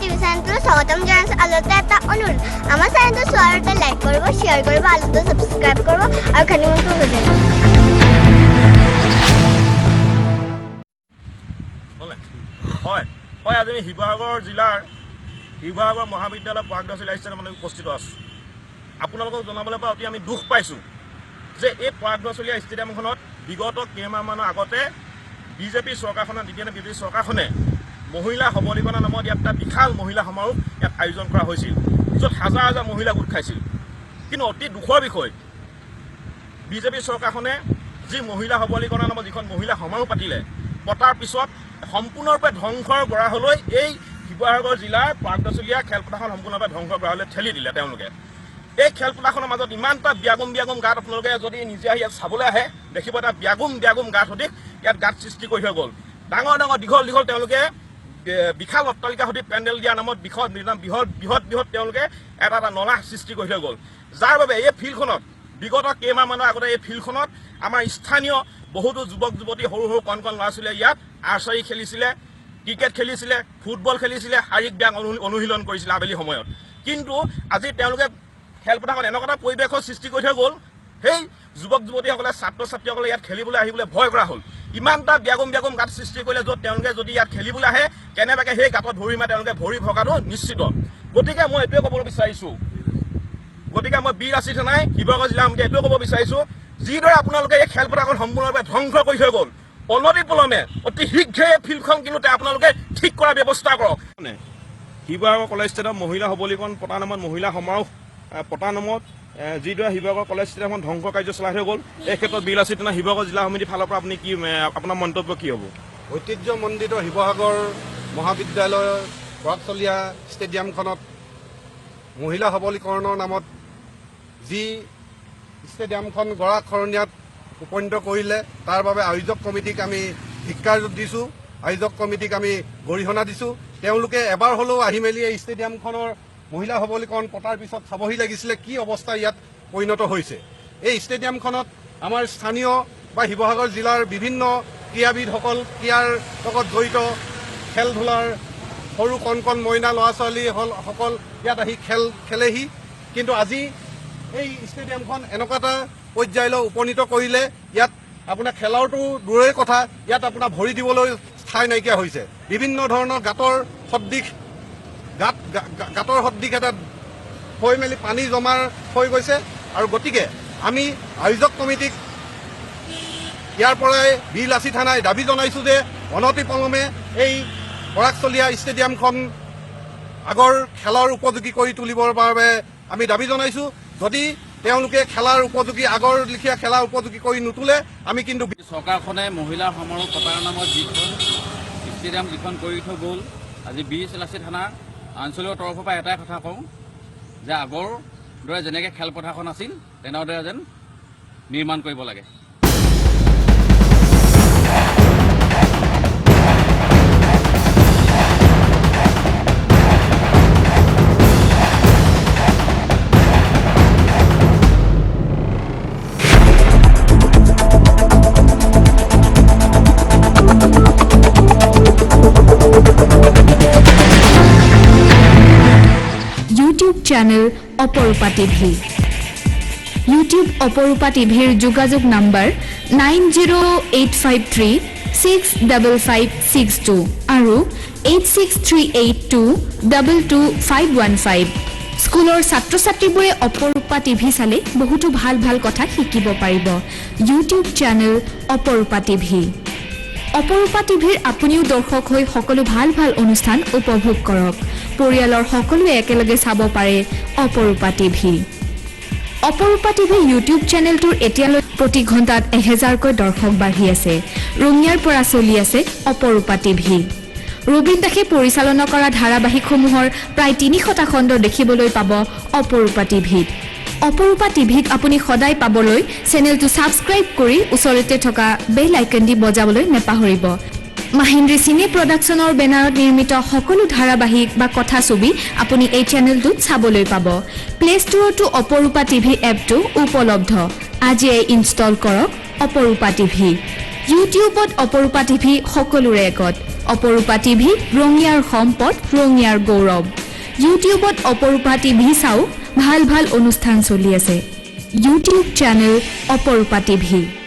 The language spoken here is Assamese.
টিভি চেনেলটোলৈ স্বাগতম জনাইছোঁ। আচলতে এটা অনুৰোধ, আমাৰ চেনেলটো চোৱাৰ আগতে লাইক কৰিব, শ্বেয়াৰ কৰিব, আলতে ছাবস্ক্ৰাইব কৰিব আৰু ঘণ্টিটো বজাই দিব। হ'লনে? হয় হয়, আজি আমি শিৱসাগৰ জিলাৰ শিৱসাগৰ মহাবিদ্যালয় পৰাগধচলীয়া ষ্টেডিয়ামত আমি উপস্থিত আছোঁ। আপোনালোকক জনাবলৈ পাই অতি আমি দুখ পাইছোঁ যে এই পৰাগধচলীয়া ষ্টেডিয়ামখনত বিগত কেইমাহমানৰ আগতে বিজেপি চৰকাৰখনে, দ্বিতীয় বিজেপি চৰকাৰখনে মহিলা সবলীকৰণৰ নামত ইয়াত এটা বিশাল মহিলা সমাৰোহ ইয়াত আয়োজন কৰা হৈছিল, য'ত হাজাৰ হাজাৰ মহিলা গোট খাইছিল। কিন্তু অতি দুখৰ বিষয়, বিজেপি চৰকাৰখনে যি মহিলা সবলীকৰণৰ নামত যিখন মহিলা সমাৰোহ পাতিলে, পতাৰ পিছত সম্পূৰ্ণৰূপে ধ্বংসৰ গৰাহলৈ এই শিৱসাগৰ জিলাৰ পৰাগধচলীয়া খেলপথাৰখন সম্পূৰ্ণৰূপে ধ্বংসৰ গৰাহলৈ ঠেলি দিলে তেওঁলোকে। এই খেলপথাৰখনৰ মাজত ইমান এটা ব্যাগুম ব্যাগুম গাঁত, আপোনালোকে যদি নিজে আহি ইয়াত চাবলৈ আহে দেখিব এটা ব্যাগুম ব্যাগুম গাঁত সদৃশ ইয়াত গাঁত সৃষ্টি কৰি থৈ গ'ল। ডাঙৰ ডাঙৰ দীঘল দীঘল তেওঁলোকে বিশাল অট্টালিকা সদৃশ পেণ্ডেল দিয়াৰ নামত বৃহৎ বৃহৎ বৃহৎ বৃহৎ তেওঁলোকে এটা এটা নলা সৃষ্টি কৰি থৈ গ'ল। যাৰ বাবে এই ফিল্ডখনত বিগত কেইমাহমানৰ আগতে এই ফিল্ডখনত আমাৰ স্থানীয় বহুতো যুৱক যুৱতী, সৰু সৰু কণ কণ ল'ৰা ছোৱালীয়ে ইয়াত আৰ্চাৰী খেলিছিলে, ক্ৰিকেট খেলিছিলে, ফুটবল খেলিছিলে, শাৰীৰিক ব্যায়াম অনুশীলন কৰিছিলে আবেলি সময়ত। কিন্তু আজি তেওঁলোকে খেলপথাৰখন এনেকুৱা এটা পৰিৱেশৰ সৃষ্টি কৰি থৈ গ'ল, সেই যুৱক যুৱতীসকলে, ছাত্ৰ ছাত্ৰীসকলে ইয়াত খেলিবলৈ আহিবলৈ ভয় কৰা হ'ল। ইমান এটা ব্যাগুম ব্যাগুম গাঁত সৃষ্টি কৰিলে, য'ত তেওঁলোকে যদি ইয়াত খেলিবলৈ আহে কেনেবাকৈ সেই গাঁতত ভৰি মাৰি তেওঁলোকে ভৰি ভগাটো নিশ্চিত। গতিকে মই এইটোৱে ক'বলৈ বিচাৰিছোঁ, গতিকে মই বীৰ লাচিত সেনাই শিৱসাগৰ জিলা সমিতিয়ে এইটোৱে ক'ব বিচাৰিছোঁ, যিদৰে আপোনালোকে এই খেলপথাৰখন সম্পূৰ্ণৰূপে ধ্বংস কৰি থৈ গ'ল, অনতিপলমে অতি শীঘ্ৰে এই ফিল্ডখন কিন্তু আপোনালোকে ঠিক কৰাৰ ব্যৱস্থা কৰক। শিৱসাগৰ কলেজ ষ্টেডিয়াম মহিলা সবলীকৰণ পতা নামত, মহিলা সমাৰোহ পতা নামত যিদৰে শিৱসাগৰ কলেজ ষ্টেডিয়ামখন ধ্বংস কাৰ্য চলাই থৈ গ'ল, এই ক্ষেত্ৰত বীৰ লাচিত সেনা শিৱসাগৰ জিলা সমিতিৰ ফালৰ পৰা আপুনি কি আপোনাৰ মন্তব্য কি হ'ব? ঐতিহ্যমণ্ডিত শিৱসাগৰ মহাবিদ্যালয়ৰ পৰাগচলীয়া ষ্টেডিয়ামখনত মহিলা সবলীকৰণৰ নামত যি ষ্টেডিয়ামখন গৰাখহনীয়াত উপনীত কৰিলে, তাৰ বাবে আয়োজক কমিটিক আমি ধিক্কাৰ দিছোঁ, আয়োজক কমিটিক আমি গৰিহণা দিছোঁ। তেওঁলোকে এবাৰ হ'লেও আহি মেলি এই ষ্টেডিয়ামখনৰ মহিলা সবলীকৰণ পতাৰ পিছত চাবহি লাগিছিলে কি অৱস্থা ইয়াত পৰিণত হৈছে। এই ষ্টেডিয়ামখনত আমাৰ স্থানীয় বা শিৱসাগৰ জিলাৰ বিভিন্ন ক্ৰীড়াবিদসকল, ক্ৰীড়াৰ লগত জড়িত খেল ধূলাৰ সৰু কণ কণ মইনা ল'ৰা ছোৱালী সকল ইয়াত আহি খেল খেলেহি। কিন্তু আজি এই ষ্টেডিয়ামখন এনেকুৱা এটা পৰ্যায়লৈ উপনীত কৰিলে, ইয়াত আপোনাৰ খেলৰটো দূৰৰে কথা, ইয়াত আপোনাৰ ভৰি দিবলৈ ঠাই নাইকিয়া হৈছে। বিভিন্ন ধৰণৰ গাঁতৰ সদৃশ গাঁত গাঁতৰ সদৃশ এটা হৈ মেলি পানী জমা হৈ গৈছে। আৰু গতিকে আমি আয়োজক কমিটিক ইয়াৰ পৰাই বীৰ লাচিত সেনাই দাবী জনাইছোঁ যে অনতিপলমে এই পৰাগচলীয়া ষ্টেডিয়ামখন আগৰ খেলৰ উপযোগী কৰি তুলিবৰ বাবে আমি দাবী জনাইছোঁ। যদি তেওঁলোকে খেলাৰ উপযোগী, আগৰ লেখীয়া খেলাৰ উপযোগী কৰি নুতোলে, আমি কিন্তু চৰকাৰখনে মহিলা সমাৰোহ পতাৰ নামত যিখন ষ্টেডিয়াম যিখন কৰি থৈ গ'ল, আজি বীৰ লাচিত থানাৰ আঞ্চলিক তৰফৰ পৰা এটাই কথা কওঁ যে আগৰ দৰে যেনেকৈ খেলপথাৰখন আছিল তেনেদৰে যেন নিৰ্মাণ কৰিব লাগে। YouTube channel Aparupa TV. YouTube Aparupa টিভিৰ যোগাযোগ নম্বৰ 9085365562 আৰু 8638222515। স্কুলৰ ছাত্ৰ ছাত্ৰীবোৰে অপৰূপা টিভি চালে বহুতো ভাল ভাল কথা শিকিব পাৰিব। ইউটিউব চেনেল অপৰূপা টিভি। অপৰূপা টিভিৰ আপুনিও দৰ্শক হৈ সকলো ভাল ভাল অনুষ্ঠান উপভোগ কৰক। পৰিয়ালৰ সকলোৱে একেলগে চাব পাৰে অপৰূপা টিভি। অপৰূপা টিভি ইউটিউব চেনেলটোৰ এতিয়ালৈ প্ৰতি ঘণ্টাত 1000কৈ দৰ্শক বাঢ়ি আছে। ৰঙিয়াৰ পৰা চলি আছে অপৰূপা টিভি। ৰবীন দাসে পৰিচালনা কৰা ধাৰাবাহিকসমূহৰ প্ৰায় 300টা খণ্ড দেখিবলৈ পাব অপৰূপা টিভিত। অপৰূপা টিভিক আপুনি সদায় পাবলৈ চেনেলটো ছাবস্ক্ৰাইব কৰি ওচৰতে থকা বেল আইকনটি বজাবলৈ নেপাহৰিব। মাহিন্দ্ৰী চিনে প্ৰডাকশ্যনৰ বেনাৰত নিৰ্মিত সকলো ধাৰাবাহিক বা কথাছবি আপুনি এই চেনেলটোত চাবলৈ পাব। প্লে ষ্ট'ৰতো অপৰূপা টিভি এপটো উপলব্ধ। আজিয়েই ইনষ্টল কৰক অপৰূপা টিভি। ইউটিউবত অপৰূপা টিভি সকলোৰে আগত। অপৰূপা টিভি ৰঙিয়াৰ সম্পদ, ৰঙিয়াৰ গৌৰৱ। ইউটিউবত অপৰূপা টিভি চাওক, ভাল ভাল অনুষ্ঠান চলি আছে। YouTube channel Aparupa TV.